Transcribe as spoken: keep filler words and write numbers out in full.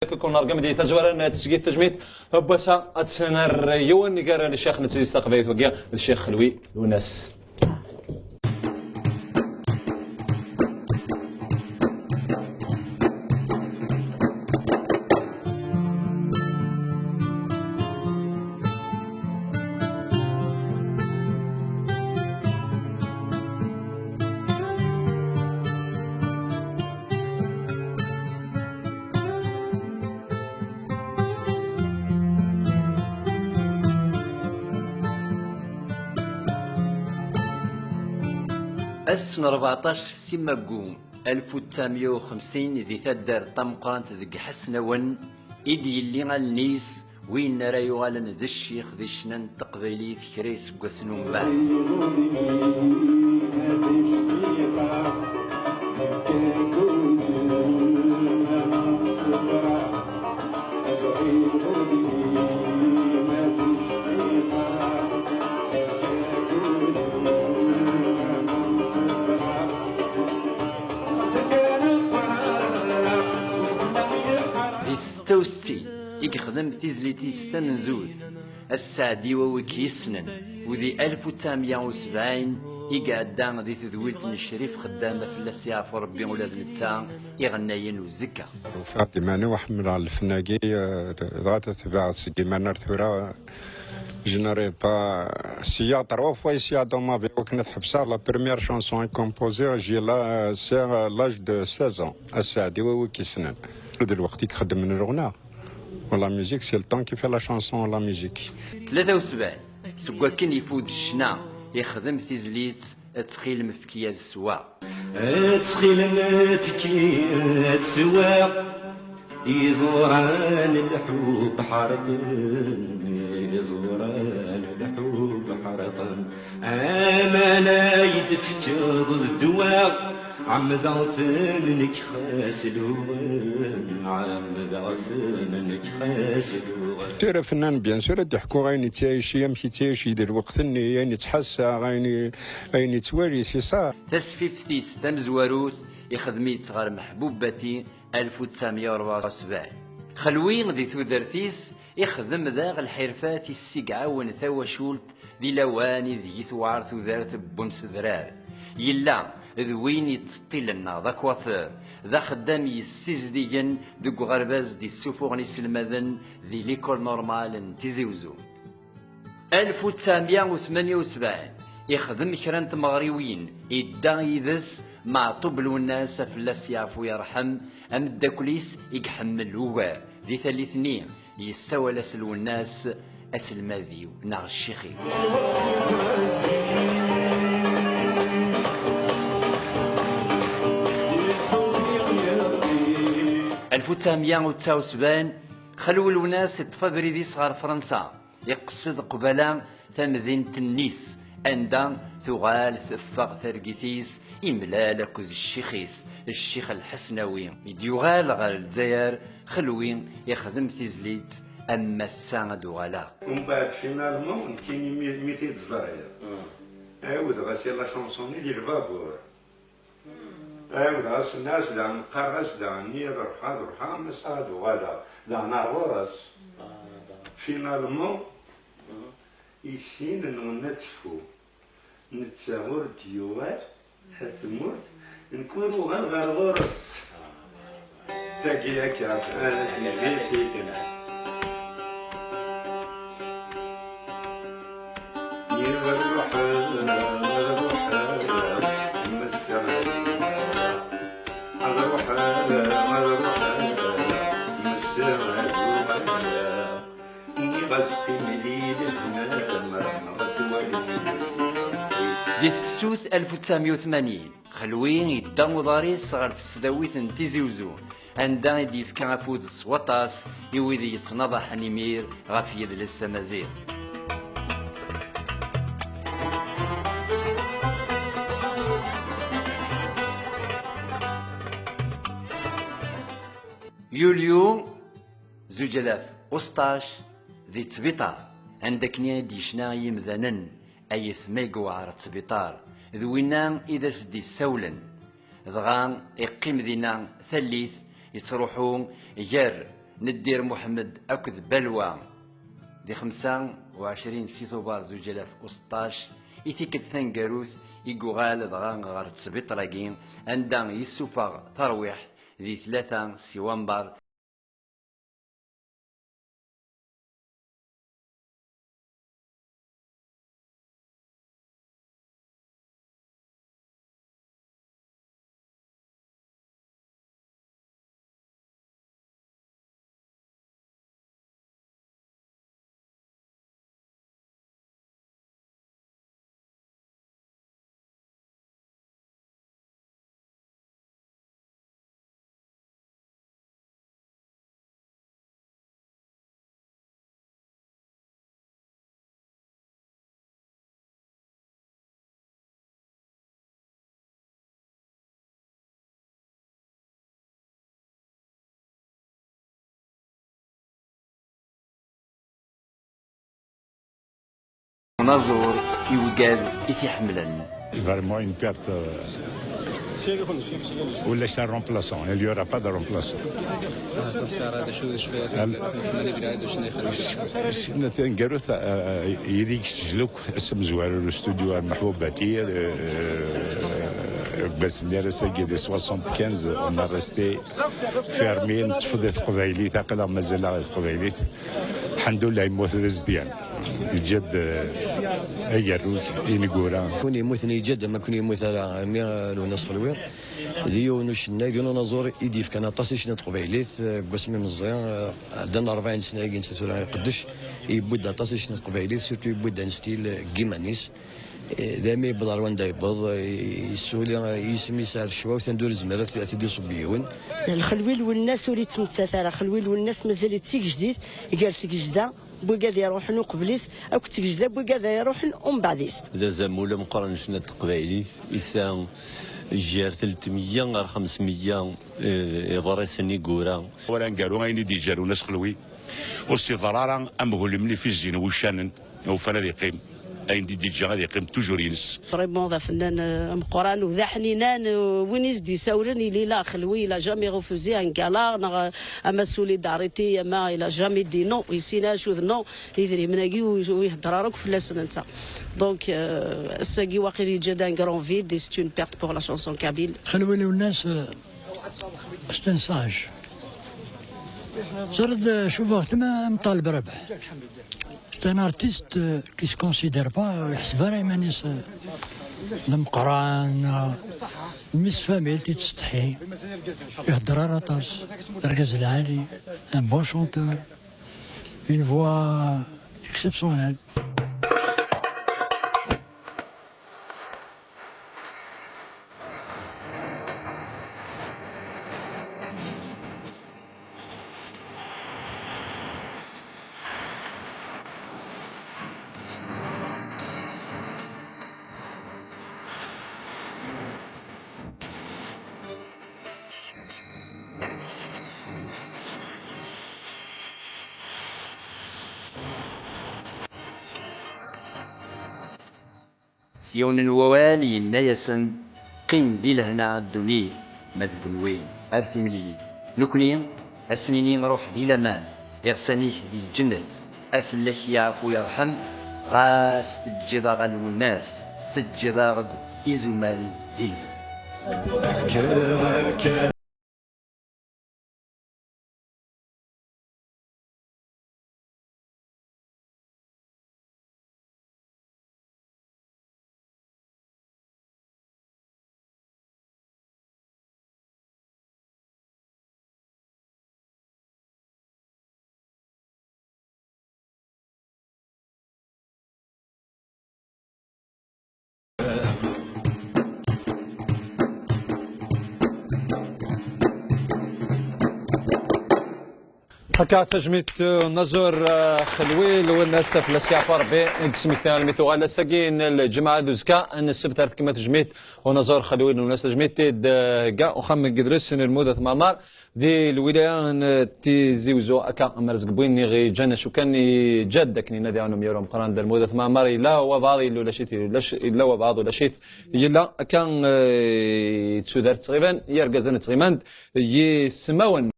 Akk nergem di tazwara n tesgit tajmit, n wass-a ad tt-nerr yiwen gar lecyax n tezlit taqbaylit wagi, d Ccix Xelwi Lwennas. Ass n rbeɛṭac Simaggu alef u tesɛemya u xemsin, di taddart tameqqrant deg Ḥesnawen, i d-yelli allen-is, win ara yuɣalen d ccix di ccna n teqbaylit kra iseggasen umbeɛd. Di setta u settin i yexdem tizlit-is tamenzut, Aseɛdi wawik yessnen, u di alef u tesɛemya u sebɛin i iɛedda di tedwilt n Crif Xeddam, fell-as yeɛfu Rebbi ula d netta, iɣennayen uzekka. Ufiɣ-d iman-iw ḥemmleɣ lfen-agi, eh, dɣa tatbaɛt seg iman ar tura, je n'arrive pas, sya trois fois ici à dans ma vie, wakken ad ḥebseɣ, la première chanson est composée, j'ai la, c'est, euh, l'âge de seize ans, Aseɛdi wawik yessnen. D lweqt i ixeddmen lɣna. La musique, c'est le temps qui fait la chanson, la musique. Tlata u sebɛin, seg wakken ifud ccna, ixdem tizlit, Ttxil mefk-iyi ad sweɣ. Ttxil mefk-iyi ad sweɣ. Iẓuran n lḥub ḥerqen, iẓuran n lḥub ḥerqen. Aman ay d-tefkeḍ d ddwa, ɛemmdeɣ-ten nekk xas luɣen, ɛemmdeɣ-ten nekk xas luɣen. Tura fennan, bien sûr, ad d-iḥku ayen yettɛici, amek yettɛici di lweqt-nni, ayen yettḥassa, ayen, ayen yettwali, c'est ça. Tasfift-is tamezwarut ixdem-itt ɣer Meḥbubati alef u tesɛemya u rebɛa u sebɛin. Xelwi di tudert-is ixdem daɣ lḥirfat i s-iɛawen tawacult di lawan ideg i tewɛer tudert n Umsedrar. Yella d win yettseṭṭilen neɣ d akwafur, d axeddam yessizdigen deg uɣerbaz d-issufuɣen iselmaden di l'école normale n Tizi Uzzu. Alef u tesɛemya u tmanya u sebɛin, ixdem kra n tmeɣriwin, idda yid-s Meɛṭub Lwennas, a fell-as yeɛfu yerḥem, ameddakel-is i iḥemmel ugar. Di tallit-nni, yessawal-as Lwennas aselmad-iw neɣ ccix-iw. Alef u tesɛemya u tesɛa u sebɛin, Xelwi Lwennas iṭṭef abrid-is ɣer Fransa. Iqsed qbala tamdint n Nice, anda tuɣal teffeɣ targit-is, imlal akked ccix-is, ccix Lḥesnawi. Mi d-yuɣal ɣer Lezzayer, Xelwi ixdem tizlit Am ass-a ad uɣaleɣ. Umbeɛd, finalement, nekkini mi, mi t-id-ẓriɣ, ɛiwdeɣ-as i la chanson-nni di lbabur. Ɛiwdeɣ-as, nniɣ-as daɣen, qqareɣ-as daɣen-nni ad ruḥeɣ, ad ruḥeɣ, am ass-a ad uɣaleɣ daɣen ar ɣur-s. Finalement, i sin nɣenna ttfu. Netta ur d-yuɣal ar tmurt, nekk ur uɣaleɣ ar ɣur-s. Tagi akka, ah, tejdi siden. Iruḥ, iruḥ, massa, iruḥ, iruḥ, massa, iruḥ. Nniɣ-as qqim di lehna, ɣef wallen. Di tefsut alef u tesɛemya u tmanyin, Xelwi yedda uḍar-is ɣer tesdawit n Tizi Uzzu, anda i d-yefka afud s waṭas i wid yettnaḍaḥen imir ɣef yidles amaziɣ. Yulyu zuǧ alaf u seṭṭac, di Ttbiṭar, anda akken i d-yecna i yimdanen ayetma i yewɛer Ttbiṭar, d winna i d as-d-issawlen. Dɣa iqqim dinna tallit, yettruḥu gar Neddir Muḥemmed akked Balwa. Di xemsa u ɛecrin si Tubeṛ zuǧ alaf u seṭṭac, i tikkelt taneggarut i yuɣal dɣa ɣer tesbiṭ-agi, anda yessufeɣ tarwiḥt di tlata si Wamber. Unaẓur i wigad i t-iḥemmlen. Vraiment une perte, euh, ulac remplaçant, il y aura pas de remplaçant. Cenna taneggarut, euh, yid-i yeččel akk, ass amezwaru n ustudyu Meḥbub Batir, euh, Bazenni ar ass-agi di soixante-quinze, on a resté fermé, neṭṭef di teqbaylit, aql-aɣ mazal-aɣ di teqbaylit. Lḥemdullah, yemmut d azedyan. Yeǧǧa-d, eh, agerruj, ineggura. Kun yemmuten yeǧǧa-d, ama kun yemmut ara, imi, eh, Lwennas Xelwi. D yiwen ucennay, d yiwen unaẓur i d-yefkan aṭas i ccna n teqbaylit, eh, deg wasmi meẓẓi, eh, ɛeddan rebɛin sna-agi netta tura iqeddec, yewwi-d aṭas i ccna n teqbaylit, surtout yewwi-d anestil, eh, deg yiman-is. Eh, daymi yewweḍ ar wanda yewweḍ, eh, yessuli, eh, isem-is ar ccwawt, anda ur yezmir ad t-, ad t-id-iṣubb yiwen. Lxelwi Lwennas ur yettmettat ara, Xelwi Lwennas mazal-it d tigejdit, gar tgejda n wigad iruḥen uqbel-is, akked tgejda n wigad iruḥen umbeɛd-is. D azamul ameqqran n ccna n teqbaylit, yesɛa gar telt meyya ar xems meyya, eh, iḍrisen i yura. Wala aneggaru ayen i d-yeǧǧa Lwennas Xelwi, ur s-iḍar ara amhul mlifizzin wuccanen. Ufan ad yeqqim. Ayen d-yeǧǧa ad yeqqim toujours ines. Vraiment, d afennan, euh, ameqqran u d aḥninan, euh, win i s-d-isawlen, il est là, Xelwi, il a jamais refusé un gala, neɣ, euh, ama solidarité, ama il a jamais dit non, yessin acu d non, idrimen-agi ur, ur ihedder ara akk fell-asen netta. Donc, euh, ass-agi waqil yeǧǧa-d un grand vide et c'est une perte pour la chanson kabyle. Xelwi Lwennas, euh, c'est un sage. Ẓer-d, euh, cubaɣ-t ma, am Ṭaleb Rabeḥ. C'est un artiste, euh, qui se considère pas, euh, ur iḥseb ara iman-is, euh, d ameqqran, euh, mmi-s n tfamilt yettsetḥi, ur ihedder ara aṭas, d argaz lɛali, un bon chanteur, une voix exceptionnelle. S yiwen n wawal, yenna-yasen: "Qqim di lehna a ddunit, ma d kenwi ar timlilit. Nekni, ad s-nini ruḥ di laman, iɣsan-ik di lǧennet, a fell-ak yeɛfu yerḥem, ɣas teǧǧiḍ-aɣ a Lwennas, teǧǧiḍ-aɣ-d izumal di lǧennet." Akka, tajmilt, uh, unaẓur, uh, Xelwi Lwennas, fell-as yeɛfu Rebbi, i d-smektaɣ almi tuɣal ass-agi n lǧemɛa d uzekka n ssebt ar tkemmel tejmilt unaẓur Xelwi Lwennas, tajmilt i d-, uh, hegga uxxam n yidles n Lmud At Mɛemmer di lwilaya n, uh, Tizi Wezzu. Akka, am rrezg n win i ɣ-yeǧǧan acu kan yeǧǧa-d akken yenna diɣen umyaru ameqqran d Lmud At Mɛemmer, yella wabɛaḍ yella ulac-it, yella ulac-, yella wabɛaḍ ulac-it, yella akka, uh, d tudert tɣiban, yergazen ttɣiman-d yismawen.